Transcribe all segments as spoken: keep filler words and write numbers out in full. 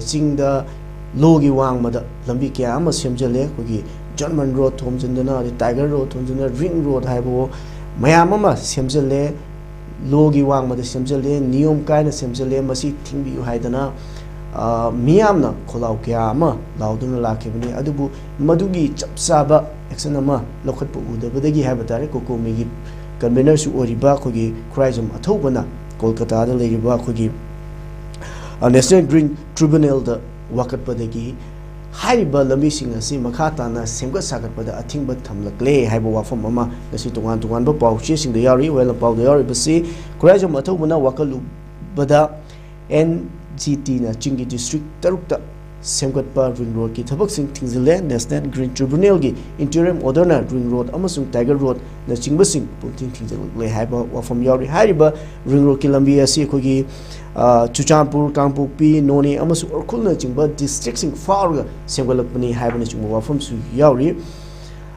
ꯆꯤꯡꯗ ꯂꯣꯒꯤ ꯋꯥꯡꯃꯗ ꯂꯝꯕꯤ ꯀꯌꯥ ꯑꯃ ꯁꯦꯝꯖꯤꯜꯂꯦ꯫ ꯑꯩꯈꯣꯏꯒꯤ ꯖꯔꯃꯟ ꯔꯣꯗ ꯊꯣꯝꯖꯤꯟꯗꯅ, ꯑꯗꯩ ꯇꯥꯏꯒꯔ ꯔꯣꯗ ꯊꯣꯝꯖꯤꯟꯗꯅ, ꯔꯤꯡ ꯔꯣꯗ ꯍꯥꯏꯕ ꯃꯌꯥꯝ ꯑꯃ ꯁꯦꯝꯖꯤꯜꯂꯦ꯫ ꯂꯣꯒꯤ ꯋꯥꯡꯃꯗ ꯁꯦꯝꯖꯤꯜꯂꯦ, ꯅꯤꯌꯣꯝ ꯀꯥꯏꯅ ꯁꯦꯝꯖꯤꯜꯂꯦ, ꯃꯁꯤ ꯊꯤꯡꯕꯤꯌꯨ ꯍꯥꯏꯗꯅ, ꯑ, ꯃꯤꯌꯥꯝꯅ ꯈꯣꯜꯂꯥꯎ ꯀꯌꯥ ꯑꯃ ꯂꯥꯎꯗꯨꯅ ꯂꯥꯛꯈꯤꯕꯅꯤ꯫ ꯑꯗꯨꯕꯨ ꯃꯗꯨꯒꯤ ꯆꯞ ꯆꯥꯕ ꯑꯦꯛꯁꯟ ꯑꯃ ꯂꯧꯈꯠꯄ ꯎꯗꯕꯗꯒꯤ ꯍꯥꯏꯕ ꯇꯥꯔꯦ, ꯀꯣꯀꯣꯃꯤꯒꯤ ꯀꯟꯚꯦꯅꯔꯁꯨ ꯑꯣꯏꯔꯤꯕ ꯑꯩꯈꯣꯏꯒꯤ ꯈꯨꯔꯥꯏꯖꯝ ꯑꯊꯧꯕꯅ ꯀꯣꯜꯀꯇꯥꯗ ꯂꯩꯔꯤꯕ ꯑꯩꯈꯣꯏꯒꯤ, ꯑ, ꯅꯦꯁꯅꯦꯜ ꯒ꯭ꯔꯤꯟ ꯇ꯭ꯔꯤꯕꯨꯅꯦꯜꯗ ꯋꯥꯀꯠꯄꯗꯒꯤ ꯍꯥꯏꯔꯤꯕ ꯂꯝꯕꯤꯁꯤꯡ ꯑꯁꯤ ꯃꯈꯥ ꯇꯥꯅ ꯁꯦꯝꯒꯠ ꯁꯥꯒꯠꯄꯗ ꯑꯊꯤꯡꯕ ꯊꯝꯂꯛꯂꯦ ꯍꯥꯏꯕ ꯋꯥꯐꯝ ꯑꯃ ꯉꯁꯤ ꯇꯣꯉꯥꯟ ꯇꯣꯉꯥꯟꯕ ꯄꯥꯎ ꯆꯦꯁꯤꯡꯗ ꯌꯥꯎꯔꯤ꯫ ꯋꯥꯌꯦꯜ ꯄꯥꯎꯗ ꯌꯥꯎꯔꯤꯕꯁꯤ ꯈꯨꯔꯥꯏꯖꯝ ꯑꯊꯧꯕꯅ ꯋꯥꯀꯠꯂꯨꯕꯗ ꯑꯦꯟ ꯖꯤ ꯇꯤꯅ ꯆꯤꯡꯒꯤ ꯗꯤꯁꯇ꯭ꯔꯤꯛ ꯇꯔꯨꯛꯇ ꯁꯦꯝꯒꯠꯄ ꯔꯤꯡ ꯔꯣꯗꯀꯤ ꯊꯕꯛꯁꯤꯡ ꯊꯤꯡꯖꯤꯜꯂꯦ꯫ ꯅꯦꯁꯅꯦꯜ ꯒ꯭ꯔꯤꯟ ꯇ꯭ꯔꯤꯕꯨꯅꯦꯜꯒꯤ ꯏꯟꯇꯔꯤꯝ ꯑꯣꯔꯗꯔꯅ ꯔꯤꯡ ꯔꯣꯗ ꯑꯃꯁꯨꯡ ꯇꯥꯏꯒꯔ ꯔꯣꯗꯅꯆꯤꯡꯕꯁꯤꯡ ꯄꯨꯟꯊꯤꯡ ꯊꯤꯡꯖꯤꯜꯂꯦ ꯍꯥꯏꯕ ꯋꯥꯐꯝ ꯌꯥꯎꯔꯤ꯫ ꯍꯥꯏꯔꯤꯕ ꯔꯤꯡ ꯔꯣꯗꯀꯤ ꯂꯝꯕꯤ ꯑꯁꯤ ꯑꯩꯈꯣꯏꯒꯤ, ꯑ, ꯆꯨꯔꯆꯥꯟꯄꯨꯔ, ꯀꯥꯡꯄꯣꯛꯄꯤ, ꯅꯣꯅꯦ ꯑꯃꯁꯨꯡ ꯎꯈ꯭ꯔꯨꯜꯅꯆꯤꯡꯕ ꯗꯤꯁꯇ꯭ꯔꯤꯛꯁꯤꯡ ꯐꯥꯎꯔꯒ ꯁꯦꯝꯒꯠꯂꯛꯄꯅꯤ ꯍꯥꯏꯕꯅꯆꯤꯡꯕ ꯋꯥꯐꯝꯁꯨ ꯌꯥꯎꯔꯤ꯫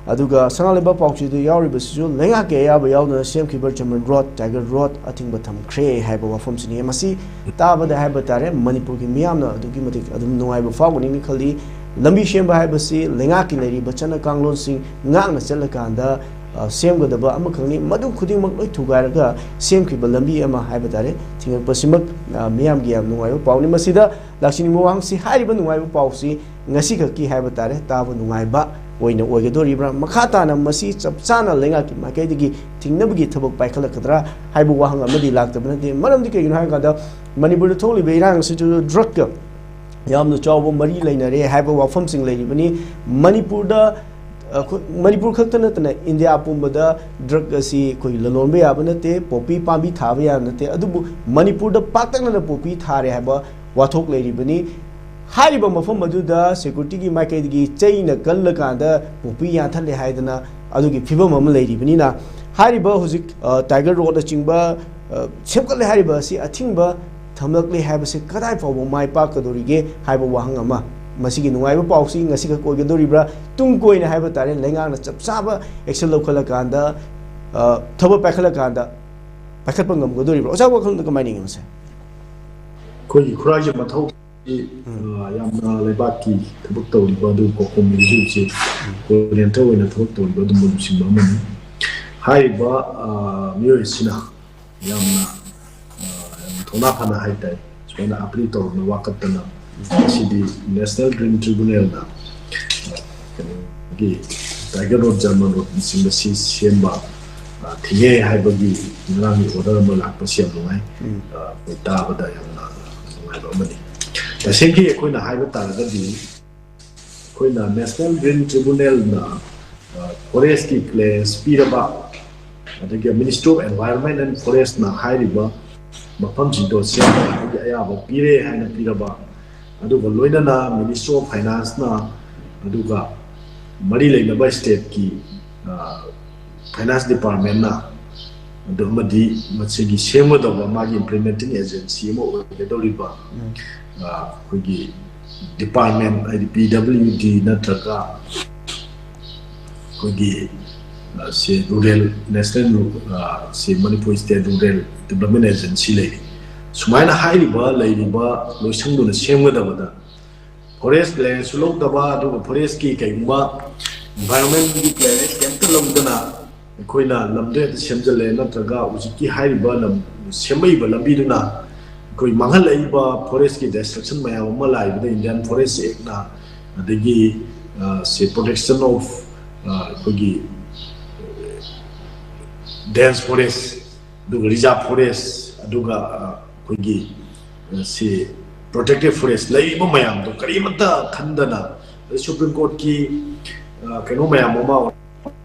ꯑꯗꯨꯒ ꯁꯅꯥ ꯂꯩꯕꯥꯛ ꯄꯥꯎꯆꯦꯗ ꯌꯥꯎꯔꯤꯕꯁꯤꯁꯨ ꯂꯩꯉꯥꯛꯀꯤ ꯑꯌꯥꯕ ꯌꯥꯎꯗꯅ ꯁꯦꯝꯈꯤꯕ ꯖꯔꯃꯟ ꯔꯣꯗ, ꯇꯥꯏꯒꯔ ꯔꯣꯗ ꯑꯊꯤꯡꯕ ꯊꯝꯈ꯭ꯔꯦ ꯍꯥꯏꯕ ꯋꯥꯐꯝꯁꯤꯅꯤ꯫ ꯃꯁꯤ ꯇꯥꯕꯗ ꯍꯥꯏꯕ ꯇꯥꯔꯦ, ꯃꯅꯤꯄꯨꯔꯒꯤ ꯃꯤꯌꯥꯝꯅ ꯑꯗꯨꯛꯀꯤ ꯃꯇꯤꯛ ꯑꯗꯨꯝ ꯅꯨꯡꯉꯥꯏꯕ ꯐꯥꯎꯒꯅꯤꯅ ꯈꯜꯂꯤ꯫ ꯂꯝꯕꯤ ꯁꯦꯝꯕ ꯍꯥꯏꯕꯁꯤ ꯂꯩꯉꯥꯛꯀꯤ ꯂꯩꯔꯤꯕ ꯆꯠꯅ ꯀꯥꯡꯂꯣꯟꯁꯤꯡ ꯉꯥꯛꯅ ꯆꯠꯂꯀꯥꯟꯗ, ꯑ, ꯁꯦꯝꯒꯗꯕ ꯑꯃꯈꯛꯅꯤ꯫ ꯃꯗꯨ ꯈꯨꯗꯤꯡꯃꯛ ꯂꯣꯏ ꯊꯨꯒꯥꯏꯔꯒ ꯁꯦꯝꯈꯤꯕ ꯂꯝꯕꯤ ꯑꯃ ꯍꯥꯏꯕ ꯇꯥꯔꯦ, ꯊꯤꯡꯉꯛꯄꯁꯤꯃꯛ, ꯑ, ꯃꯤꯌꯥꯝꯒꯤ ꯌꯥꯝ ꯅꯨꯡꯉꯥꯏꯕ ꯄꯥꯎꯅꯤ꯫ ꯃꯁꯤꯗ ꯂꯥꯛꯆꯅꯤꯡꯕ ꯋꯥꯍꯪꯁꯤ, ꯍꯥꯏꯔꯤꯕ ꯅꯨꯡꯉꯥꯏꯕ ꯄꯥꯎꯁꯤ ꯉꯁꯤꯈꯛꯀꯤ ꯍꯥꯏꯕ ꯇꯥꯔꯦ, ꯇꯥꯕ ꯅꯨꯡꯉꯥꯏꯕ ꯑꯣꯏꯅ ꯑꯣꯏꯒꯗꯣꯔꯤꯕ꯭ꯔꯥ? ꯃꯈꯥ ꯇꯥꯅ ꯃꯁꯤ ꯆꯞ ꯆꯥꯅ ꯂꯩꯉꯥꯛꯀꯤ ꯃꯥꯏꯀꯩꯗꯒꯤ ꯊꯤꯡꯅꯕꯒꯤ ꯊꯕꯛ ꯄꯥꯏꯈꯠꯂꯛꯀꯗ꯭ꯔꯥ ꯍꯥꯏꯕ ꯋꯥꯍꯪ ꯑꯃꯗꯤ ꯂꯥꯛꯇꯕ ꯅꯠꯇꯦ꯫ ꯃꯔꯝꯗꯤ ꯀꯩꯒꯤꯅꯣ ꯍꯥꯏꯔꯀꯥꯟꯗ, ꯃꯅꯤꯄꯨꯔꯗ ꯊꯣꯛꯂꯤꯕ ꯏꯔꯥꯡ ꯑꯁꯤꯁꯨ ꯗ꯭ꯔꯒꯀ ꯌꯥꯝꯅ ꯆꯥꯎꯕ ꯃꯔꯤ ꯂꯩꯅꯔꯦ ꯍꯥꯏꯕ ꯋꯥꯐꯝꯁꯤꯡ ꯂꯩꯔꯤꯕꯅꯤ꯫ ꯃꯅꯤꯄꯨꯔꯗ, ꯑꯩꯈꯣꯏ, ꯃꯅꯤꯄꯨꯔ ꯈꯛꯇ ꯅꯠꯇꯅ ꯏꯟꯗꯤꯌꯥ ꯄꯨꯝꯕꯗ ꯗ꯭ꯔꯒ ꯑꯁꯤ ꯑꯩꯈꯣꯏ ꯂꯂꯣꯟꯕ ꯌꯥꯕ ꯅꯠꯇꯦ, ꯄꯣꯄꯤ ꯄꯥꯝꯕꯤ ꯊꯥꯕ ꯌꯥꯕ ꯅꯠꯇꯦ꯫ ꯑꯗꯨꯕꯨ ꯃꯅꯤꯄꯨꯔꯗ ꯄꯥꯛꯇꯛꯅꯅ ꯄꯣꯄꯤ ꯊꯥꯔꯦ ꯍꯥꯏꯕ ꯋꯥꯊꯣꯛ ꯂꯩꯔꯤꯕꯅꯤ꯫ ꯍꯥꯏꯔꯤꯕ ꯃꯐꯝ ꯑꯗꯨꯗ ꯁꯦꯀ꯭ꯌꯨꯔꯤꯇꯤꯒꯤ ꯃꯥꯏꯀꯩꯗꯒꯤ ꯆꯩꯅ ꯀꯜꯂꯀꯥꯟꯗ ꯄꯣꯄꯤ ꯌꯥꯟꯊꯠꯂꯦ ꯍꯥꯏꯗꯅ ꯑꯗꯨꯒꯤ ꯐꯤꯕꯝ ꯑꯃ ꯂꯩꯔꯤꯕꯅꯤꯅ, ꯍꯥꯏꯔꯤꯕ ꯍꯧꯖꯤꯛ, ꯑ, ꯇꯥꯏꯒꯔ ꯔꯣꯗꯅꯆꯤꯡꯕ, ꯑ, ꯁꯦꯝꯒꯠꯂꯦ ꯍꯥꯏꯔꯤꯕ ꯑꯁꯤ ꯑꯊꯤꯡꯕ ꯊꯝꯂꯛꯂꯦ ꯍꯥꯏꯕꯁꯤ ꯀꯗꯥꯏ ꯐꯥꯎꯕ ꯃꯥꯏ ꯄꯥꯛꯀꯗꯧꯔꯤꯒꯦ ꯍꯥꯏꯕ ꯋꯥꯍꯪ ꯑꯃ꯫ ꯃꯁꯤꯒꯤ ꯅꯨꯡꯉꯥꯏꯕ ꯄꯥꯎꯁꯤ ꯉꯁꯤꯈꯛ ꯑꯣꯏꯒꯗꯧꯔꯤꯕ꯭ꯔꯥ? ꯇꯨꯡ ꯀꯣꯏꯅ ꯍꯥꯏꯕ ꯇꯥꯔꯦ, ꯂꯩꯉꯥꯛꯅ ꯆꯞ ꯆꯥꯕ ꯑꯦꯛꯁꯟ ꯂꯧꯈꯠꯂꯀꯥꯟꯗ, ꯑ, ꯊꯕꯛ ꯄꯥꯏꯈꯠꯂꯀꯥꯟꯗ ꯄꯥꯏꯈꯠꯄ ꯉꯝꯒꯗꯧꯔꯤꯕ꯭ꯔꯥ? ꯑꯣꯖꯥ ꯋꯥꯈꯜꯗ ꯀꯃꯥꯏꯅ ꯌꯦꯡꯉꯤ ꯃꯁꯦ? ꯑꯩꯈꯣꯏꯒꯤ ꯈꯨꯔꯥꯏꯁꯦ ꯃꯊꯧ ꯑ, ꯌꯥꯝꯅ ꯂꯩꯕꯥꯛꯀꯤ ꯊꯕꯛ ꯇꯧꯔꯤꯕ, ꯑꯗꯨꯒ ꯀꯣꯀꯣꯃꯤꯒꯤꯁꯨ ꯍꯧꯖꯤꯛ ꯀꯣꯑꯣꯔꯗꯤꯅꯦꯇꯔ ꯑꯣꯏꯅ ꯊꯕꯛ ꯇꯧꯔꯤꯕ ꯑꯗꯨꯝꯕ ꯂꯨꯆꯤꯡꯕ ꯑꯃꯅꯤ꯫ ꯍꯥꯏꯔꯤꯕ, ꯑ, ꯃꯤꯑꯣꯏ ꯑꯁꯤꯅ ꯌꯥꯝꯅ, ꯑ, ꯌꯥꯝꯅ ꯊꯧꯅꯥ ꯐꯅ ꯍꯥꯏꯇꯥꯔꯦ, ꯁꯨꯃꯥꯏꯅ ꯑꯥꯄꯤꯜ ꯇꯧꯔꯨꯅ ꯋꯥꯀꯠꯇꯅ ꯉꯁꯤꯗꯤ ꯅꯦꯁꯅꯦꯜ ꯒ꯭ꯔꯤꯟ ꯇ꯭ꯔꯤꯕꯨꯅꯦꯜꯅ, ꯑ, ꯀꯩꯅꯣꯒꯤ ꯇꯥꯏꯒꯔ ꯔꯣꯗ, ꯖꯔꯃꯟ ꯔꯣꯗꯅꯆꯤꯡꯕ ꯁꯤ ꯁꯦꯝꯕ, ꯑ, ꯊꯤꯡꯉꯦ ꯍꯥꯏꯕꯒꯤ ꯉꯔꯥꯡꯒꯤ ꯑꯣꯔꯗꯔ ꯑꯃ ꯂꯥꯛꯄꯁꯤ ꯌꯥꯝ ꯅꯨꯡꯉꯥꯏ꯫ ꯑ, ꯑꯩꯈꯣꯏ ꯇꯥꯕꯗ ꯌꯥꯝꯅ ꯅꯨꯡꯉꯥꯏꯕ ꯑꯃꯅꯤ꯫ ꯇꯁꯦꯡꯒꯤ ꯑꯩꯈꯣꯏꯅ ꯍꯥꯏꯕ ꯇꯥꯔꯒꯗꯤ, ꯑꯩꯈꯣꯏꯅ ꯅꯦꯁꯅꯦꯜ ꯒ꯭ꯔꯤꯟ ꯇ꯭ꯔꯤꯕꯨꯅꯦꯜꯅ, ꯑ, ꯐꯣꯔꯦꯁꯀꯤ ꯀ꯭ꯂꯤꯌꯥꯔꯦꯟꯁ ꯄꯤꯔꯕ, ꯑꯗꯒꯤ ꯃꯤꯅꯤꯁꯇ꯭ꯔꯤ ꯑꯣꯐ ꯑꯦꯟꯚꯥꯏꯔꯣꯟꯃꯦꯟ ꯑꯦꯟ ꯐꯣꯔꯦꯁꯅ ꯍꯥꯏꯔꯤꯕ ꯃꯐꯝꯁꯤꯡꯗꯣ ꯁꯦꯝꯕ ꯌꯥꯕꯒꯤ ꯑꯌꯥꯕ ꯄꯤꯔꯦ ꯍꯥꯏꯅ ꯄꯤꯔꯕ, ꯑꯗꯨꯒ ꯂꯣꯏꯅꯅ ꯃꯤꯅꯤꯁꯇ꯭ꯔꯤ ꯑꯣꯐ ꯐꯥꯏꯅꯥꯟꯁꯅ, ꯑꯗꯨꯒ ꯃꯔꯤ ꯂꯩꯅꯕ ꯁ꯭ꯇꯦꯠꯀꯤ, ꯑ, ꯐꯥꯏꯅꯥꯟꯁ ꯗꯤꯄꯥꯔꯠꯃꯦꯟꯅ, ꯑꯗꯨ ꯑꯃꯗꯤ ꯃꯁꯤꯒꯤ ꯁꯦꯝꯒꯗꯧꯕ ꯃꯥꯒꯤ ꯏꯝꯄ꯭ꯂꯤꯃꯦꯟꯇꯤꯡ ꯑꯦꯖꯦꯟꯁꯤ ꯑꯃ ꯑꯣꯏꯒꯗꯧꯔꯤꯕ, ꯑ, ꯑꯩꯈꯣꯏꯒꯤ ꯗꯤꯄꯥꯔꯠꯃꯦꯟ, ꯍꯥꯏꯗꯤ ꯄꯤ ꯗꯕ꯭ꯂꯤꯎ ꯗꯤ ꯅꯠꯇ꯭ꯔꯒ ꯑꯩꯈꯣꯏꯒꯤ, ꯑ, ꯁꯤ ꯔꯨꯔꯦꯜ ꯅꯦꯁꯅꯦꯜ, ꯑ, ꯁꯤ Manipur state rural development agency ꯂꯩꯔꯤ꯫ ꯁꯨꯃꯥꯏꯅ ꯍꯥꯏꯔꯤꯕ ꯂꯩꯔꯤꯕ ꯂꯣꯏꯁꯪꯗꯨꯅ ꯁꯦꯝꯒꯗꯕꯗ ꯐꯣꯔꯦꯁ ꯀ꯭ꯂꯤꯌꯥꯔꯦꯟꯁꯁꯨ ꯂꯧꯗꯕ, ꯑꯗꯨꯒ ꯐꯣꯔꯦꯁꯀꯤ ꯀꯩꯒꯨꯝꯕ ꯏꯟꯚꯥꯏꯔꯣꯟꯃꯦꯟꯒꯤ ꯀ꯭ꯂꯤꯌꯥꯔꯦꯟꯁ ꯀꯩꯝꯇ ꯂꯧꯗꯅ ꯑꯩꯈꯣꯏꯅ ꯂꯝꯗꯣ ꯍꯦꯛꯇ ꯁꯦꯝꯖꯤꯜꯂꯦ, ꯅꯠꯇ꯭ꯔꯒ ꯍꯧꯖꯤꯛꯀꯤ ꯍꯥꯏꯔꯤꯕ ꯂꯝ ꯁꯦꯝꯃꯛꯏꯕ ꯂꯝꯕꯤꯗꯨꯅ ꯑꯩꯈꯣꯏ ꯃꯥꯡꯍꯜꯂꯛꯏꯕ ꯐꯣꯔꯦꯁꯀꯤ ꯗꯤꯁꯇ꯭ꯔꯛꯁꯟ ꯃꯌꯥꯝ ꯑꯃ ꯂꯥꯛꯏꯕꯗ ꯏꯟꯗꯤꯌꯥꯟ ꯐꯣꯔꯦꯁ ꯑꯦꯛꯅ, ꯑꯗꯒꯤ, ꯑ, ꯁꯤ ꯄ꯭ꯔꯣꯇꯦꯛꯁꯟ ꯑꯣꯐ, ꯑ, ꯑꯩꯈꯣꯏꯒꯤ ꯗꯦꯟꯁ ꯐꯣꯔꯦꯁ, ꯑꯗꯨꯒ ꯔꯤꯖꯥꯔꯚ ꯐꯣꯔꯦꯁ, ꯑꯗꯨꯒ, ꯑ, ꯑꯩꯈꯣꯏꯒꯤ, ꯑ, ꯁꯤ ꯄ꯭ꯔꯣꯇꯦꯛꯇꯦꯠ ꯐꯣꯔꯦꯁ ꯂꯩꯔꯤꯕ ꯃꯌꯥꯝꯗꯣ ꯀꯔꯤꯃꯠꯇ ꯈꯟꯗꯅ, ꯑꯗꯩ ꯁꯨꯄ꯭ꯔꯤꯝ ꯀꯣꯔꯠꯀꯤ, ꯑ, ꯀꯩꯅꯣ ꯃꯌꯥꯝ ꯑꯃ,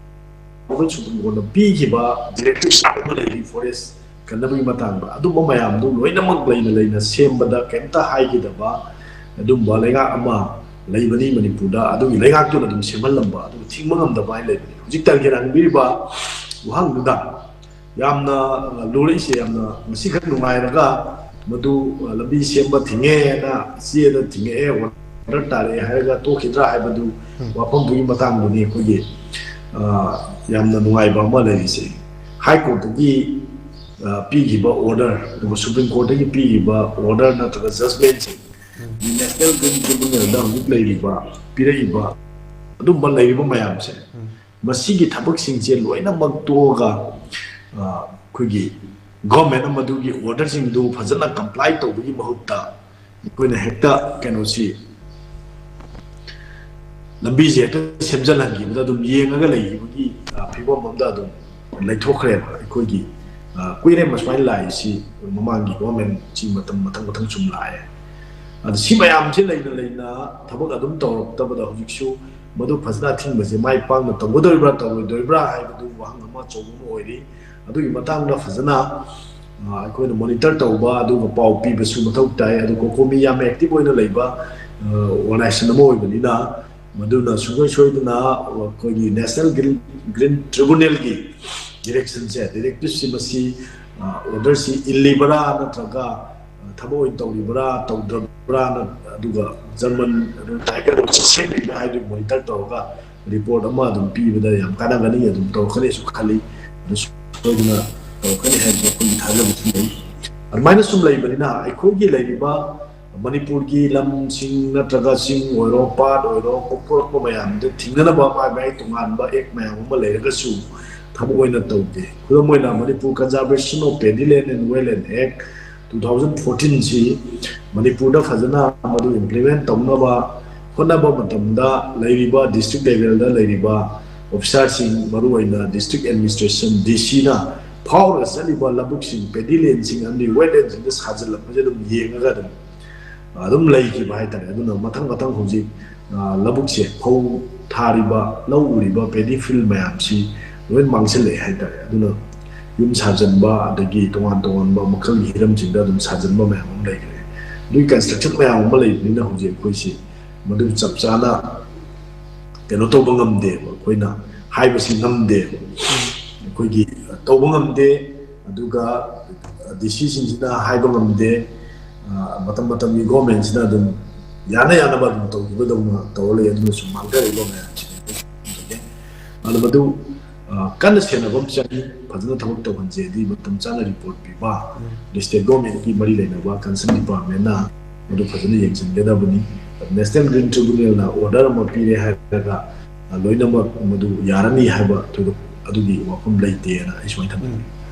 ꯑꯣꯔꯗꯔ ꯁꯨꯄ꯭ꯔꯤꯝ ꯀꯣꯔꯠꯅ ꯄꯤꯈꯤꯕ ꯗꯤꯔꯦꯛꯇꯤꯞꯁ ꯑꯃ ꯂꯩꯔꯤ ꯐꯣꯔꯦꯁ ꯀꯟꯅꯕꯒꯤ ꯃꯇꯥꯡꯗ, ꯑꯗꯨꯝꯕ ꯃꯌꯥꯝꯗꯨ ꯂꯣꯏꯅꯃꯛ ꯂꯩꯅ ꯂꯩꯅ ꯁꯦꯝꯕꯗ ꯀꯩꯝꯇ ꯍꯥꯏꯈꯤꯗꯕ ꯑꯗꯨꯝꯕ ꯂꯩꯉꯥꯛ ꯑꯃ ꯂꯩꯕꯅꯤ ꯃꯅꯤꯄꯨꯔꯗ꯫ ꯑꯗꯨꯒꯤ ꯂꯩꯉꯥꯛꯇꯨꯅ ꯑꯗꯨꯝ ꯁꯦꯝꯍꯜꯂꯝꯕ, ꯑꯗꯨꯒ ꯊꯤꯡꯕ ꯉꯝꯗꯕ ꯍꯥꯏꯅ ꯂꯩꯕꯅꯤ꯫ ꯍꯧꯖꯤꯛ ꯇꯥꯔꯒꯦꯠ ꯍꯪꯕꯤꯔꯤꯕ ꯋꯥꯍꯪꯗꯨꯗ ꯌꯥꯝꯅ, ꯑ, ꯂꯨꯔꯛꯏꯁꯦ ꯌꯥꯝꯅ ꯉꯁꯤꯈꯛ ꯅꯨꯡꯉꯥꯏꯔꯒ ꯃꯗꯨ, ꯑ, ꯂꯝꯕꯤ ꯁꯦꯝꯕ ꯊꯤꯡꯉꯦꯅ ꯆꯦꯗ ꯊꯤꯡꯉꯛꯑꯦ, ꯑꯣꯔꯗꯔ ꯇꯥꯔꯛꯑꯦ ꯍꯥꯏꯔꯒ ꯇꯣꯛꯈꯤꯗ꯭ꯔꯥ ꯍꯥꯏꯕꯗꯨ ꯎꯝ꯫ ꯋꯥꯐꯝꯗꯨꯒꯤ ꯃꯇꯥꯡꯗꯨꯅꯤ ꯑꯩꯈꯣꯏꯒꯤ, ꯑ, ꯌꯥꯝꯅ ꯅꯨꯡꯉꯥꯏꯕ ꯑꯃ ꯂꯩꯔꯤꯁꯦ꯫ ꯍꯥꯏ ꯀꯣꯔꯠꯇꯒꯤ, ꯑ, ꯄꯤꯈꯤꯕ ꯑꯣꯔꯗꯔ, ꯑꯗꯨꯒ ꯁꯨꯄ꯭ꯔꯤꯝ ꯀꯣꯔꯠꯇꯒꯤ ꯄꯤꯈꯤꯕ ꯑꯣꯔꯗꯔ ꯅꯠꯇ꯭ꯔꯒ ꯖꯖꯃꯦꯟꯁꯤꯡ ꯎꯝ꯫ National Green Tribunalꯗ ꯍꯧꯖꯤꯛ ꯂꯩꯔꯤꯕ, ꯄꯤꯔꯛꯏꯕ ꯑꯗꯨꯝꯕ ꯂꯩꯔꯤꯕ ꯃꯌꯥꯝꯁꯦ, ꯎꯝ꯫ ꯃꯁꯤꯒꯤ ꯊꯕꯛꯁꯤꯡꯁꯦ ꯂꯣꯏꯅꯃꯛ ꯇꯣꯛꯑꯒ, ꯑ, ꯑꯩꯈꯣꯏꯒꯤ government ꯑꯃꯗꯨꯒꯤ orderꯁꯤꯡꯗꯨ ꯐꯖꯅ comply ꯇꯧꯕꯒꯤ ꯃꯍꯨꯠꯇ ꯑꯩꯈꯣꯏꯅ ꯍꯦꯛꯇ ꯀꯩꯅꯣꯁꯤ, ꯂꯝꯕꯤꯁꯦ ꯍꯦꯛꯇ ꯁꯦꯝꯖꯤꯜꯍꯟꯈꯤꯕꯗ ꯑꯗꯨꯝ ꯌꯦꯡꯉꯒ ꯂꯩꯈꯤꯕꯒꯤ, ꯑ, ꯐꯤꯕꯝ ꯑꯃꯗ ꯑꯗꯨꯝ ꯂꯩꯊꯣꯛꯈ꯭ꯔꯦꯕ꯫ ꯑꯩꯈꯣꯏꯒꯤ, ꯑ, ꯀꯨꯏꯔꯦ ꯃꯁꯨꯃꯥꯏꯅ ꯂꯥꯛꯏꯁꯤ, ꯃꯃꯥꯡꯒꯤ governmentꯁꯤ ꯃꯇꯝ ꯃꯊꯪ ꯃꯊꯪ ꯁꯨꯝ ꯂꯥꯛꯑꯦ꯫ ꯑꯗ ꯁꯤ ꯃꯌꯥꯝꯁꯤ ꯂꯩꯅ ꯂꯩꯅ ꯊꯕꯛ ꯑꯗꯨꯝ ꯇꯧꯔꯛꯇꯕꯗ ꯍꯧꯖꯤꯛꯁꯨ ꯃꯗꯨ ꯐꯖꯅ ꯑꯊꯤꯡꯕꯁꯦ ꯃꯥꯏ ꯄꯥꯛꯅ ꯇꯧꯒꯗꯧꯔꯤꯕ꯭ꯔꯥ ꯇꯧꯔꯣꯏꯗꯧꯔꯤꯕ꯭ꯔꯥ ꯍꯥꯏꯕꯗꯨ ꯋꯥꯍꯪ ꯑꯃ ꯑꯆꯧꯕ ꯑꯃ ꯑꯣꯏꯔꯤ꯫ ꯑꯗꯨꯒꯤ ꯃꯇꯥꯡꯗ ꯐꯖꯅ, ꯑ, ꯑꯩꯈꯣꯏꯅ monitor ꯇꯧꯕ ꯑꯗꯨꯒ ꯄꯥꯎ ꯄꯤꯕꯁꯨ ꯃꯊꯧ ꯇꯥꯏ꯫ ꯑꯗꯨ COCOMI ꯌꯥꯝꯅ active ꯑꯣꯏꯅ ꯂꯩꯕ, ꯑ, organization ꯑꯃ ꯑꯣꯏꯕꯅꯤꯅ ꯃꯗꯨꯅ ꯁꯨꯡꯁꯣꯏ ꯁꯣꯏꯗꯅ ꯑꯩꯈꯣꯏꯒꯤ National Green, Green Tribunalꯒꯤ directionꯁꯦ, directiveꯁꯤ ꯃꯁꯤ, ꯑ, orderꯁꯤ ꯏꯜꯂꯤꯕꯔꯥ ꯅꯠꯇ꯭ꯔꯒ, ꯑ, ꯊꯕꯛ ꯑꯣꯏꯅ ꯇꯧꯔꯤꯕ꯭ꯔꯥ ꯇꯧꯗ꯭ꯔꯕ꯭ꯔꯥꯅ, ꯑꯗꯨꯒ German Tiger ꯁꯦꯝꯃꯤꯕ꯭ꯔꯥ ꯍꯥꯏꯕꯗꯨ monitor ꯇꯧꯔꯒ report ꯑꯃ ꯑꯗꯨꯝ ꯄꯤꯕꯗ ꯌꯥꯝ ꯀꯥꯟꯅꯒꯅꯤ, ꯑꯗꯨꯝ ꯇꯧꯔꯛꯀꯅꯤꯁꯨ ꯈꯜꯂꯤ꯫ ꯑꯗꯨ ꯁꯣꯏꯗꯅ ꯇꯧꯔꯛꯀꯅꯤ ꯍꯥꯏꯕꯗ ꯑꯩꯈꯣꯏꯒꯤ ꯊꯥꯖꯕꯁꯨ ꯂꯩ꯫ ꯑꯗꯨꯃꯥꯏꯅ ꯁꯨꯝ ꯂꯩꯕꯅꯤꯅ ꯑꯩꯈꯣꯏꯒꯤ ꯂꯩꯔꯤꯕ ꯃꯅꯤꯄꯨꯔꯒꯤ ꯂꯝꯁꯤꯡ ꯅꯠꯇ꯭ꯔꯒ ꯆꯤꯡ ꯑꯣꯏꯔꯣ, ꯄꯥꯠ ꯑꯣꯏꯔꯣ, ꯀꯣꯛꯊꯣꯔꯛꯄ ꯃꯌꯥꯝꯗ ꯊꯤꯡꯅꯅꯕ ꯃꯥꯏ ꯃꯥꯏ ꯇꯣꯉꯥꯟꯕ act ꯃꯌꯥꯝ ꯑꯃ ꯂꯩꯔꯒꯁꯨ ꯊꯕꯛ ꯑꯣꯏꯅ ꯇꯧꯗꯦ꯫ ꯈꯨꯗꯝ ꯑꯣꯏꯅ Manipur Conservation of Paddy Land and Wetland Act two thousand fourteen ꯁꯤ ꯃꯅꯤꯄꯨꯔꯗ ꯐꯖꯅ ꯃꯗꯨ implement ꯇꯧꯅꯕ ꯍꯣꯠꯅꯕ ꯃꯇꯝꯗ ꯂꯩꯔꯤꯕ district levelꯗ ꯂꯩꯔꯤꯕ officerꯁꯤꯡ, ꯃꯔꯨꯑꯣꯏꯅ district administration DCꯅ ꯐꯥꯎꯔꯒ ꯆꯠꯂꯤꯕ ꯂꯧꯕꯨꯛꯁꯤꯡ, paddy landꯁꯤꯡ ꯑꯃꯗꯤ wetlandꯁꯤꯡꯗ ꯁꯥꯖꯤꯜꯂꯛꯄꯁꯦ ꯑꯗꯨꯝ ꯌꯦꯡꯉꯒ ꯑꯗꯨꯝ, ꯑ, ꯑꯗꯨꯝ ꯂꯩꯈꯤꯕ ꯍꯥꯏꯇꯥꯔꯦ꯫ ꯑꯗꯨꯅ ꯃꯊꯪ ꯃꯊꯪ ꯍꯧꯖꯤꯛ, ꯑ, ꯂꯧꯕꯨꯛꯁꯦ, ꯐꯧ ꯊꯥꯔꯤꯕ, ꯂꯧ ꯎꯔꯤꯕ paddy field ꯃꯌꯥꯝꯁꯤ ꯂꯣꯏ ꯃꯥꯡꯁꯤꯜꯂꯛꯑꯦ ꯍꯥꯏꯇꯥꯔꯦ꯫ ꯑꯗꯨꯅ ꯌꯨꯝ ꯁꯥꯖꯤꯟꯕ, ꯑꯗꯒꯤ ꯇꯣꯉꯥꯟ ꯇꯣꯉꯥꯟꯕ ꯃꯈꯜꯒꯤ ꯍꯤꯔꯝꯁꯤꯡꯗ ꯑꯗꯨꯝ ꯁꯥꯖꯤꯟꯕ ꯃꯌꯥꯝ ꯑꯃ ꯂꯩꯈ꯭ꯔꯦ꯫ ꯑꯗꯨꯒꯤ construction ꯃꯌꯥꯝ ꯑꯃ ꯂꯩꯕꯅꯤꯅ ꯍꯧꯖꯤꯛ ꯑꯩꯈꯣꯏꯁꯤ ꯃꯗꯨ ꯆꯞ ꯆꯥꯅ ꯀꯩꯅꯣ ꯇꯧꯕ ꯉꯝꯗꯦꯕ, ꯑꯩꯈꯣꯏꯅ ꯍꯥꯏꯕꯁꯤ ꯉꯝꯗꯦꯕ꯫ ꯑꯩꯈꯣꯏꯒꯤ ꯇꯧꯕ ꯉꯝꯗꯦ꯫ ꯑꯗꯨꯒ DCꯁꯤꯡꯁꯤꯅ ꯍꯥꯏꯕ ꯉꯝꯗꯦ꯫ ꯑ, ꯃꯇꯝ ꯃꯇꯝꯒꯤ governmentꯁꯤꯅ ꯑꯗꯨꯝ ꯌꯥꯅ ꯌꯥꯅꯕ ꯑꯗꯨꯝ ꯇꯧꯈꯤꯕꯗꯧꯅ ꯇꯧꯔ ꯂꯩ꯫ ꯑꯗꯨꯅꯁꯨ ꯃꯥꯡꯊꯔꯛꯏꯕ ꯃꯌꯥꯝꯁꯤꯅꯤ꯫ ꯑꯗꯨ ꯃꯗꯨ, ꯑ, ꯀꯟꯅ ꯁꯦꯟꯅꯕ ꯑꯃ ꯆꯪꯉꯤ꯫ ꯐꯖꯅ ꯊꯕꯛ ꯇꯧꯍꯟꯁꯦꯗꯤ ꯃꯇꯝ ꯆꯥꯅ report ꯄꯤꯕ, ꯎꯝ꯫ State governmentꯀꯤ ꯃꯔꯤ ꯂꯩꯅꯕ concern departmentꯅ ꯃꯗꯨ ꯐꯖꯅ ꯌꯦꯡꯁꯤꯟꯒꯗꯕꯅꯤ꯫ National Green Tribunalꯅ order ꯑꯃ ꯄꯤꯔꯦ ꯍꯥꯏꯔꯒ, ꯑ, ꯂꯣꯏꯅꯃꯛ ꯃꯗꯨ ꯌꯥꯔꯅꯤ ꯍꯥꯏꯕ ꯊꯣꯏꯗꯣꯛ ꯑꯗꯨꯒꯤ ꯋꯥꯐꯝ ꯂꯩꯇꯦꯅ ꯑꯩ ꯁꯨꯃꯥꯏꯅ ꯊꯝꯖꯒꯦ꯫ ꯎꯝ꯫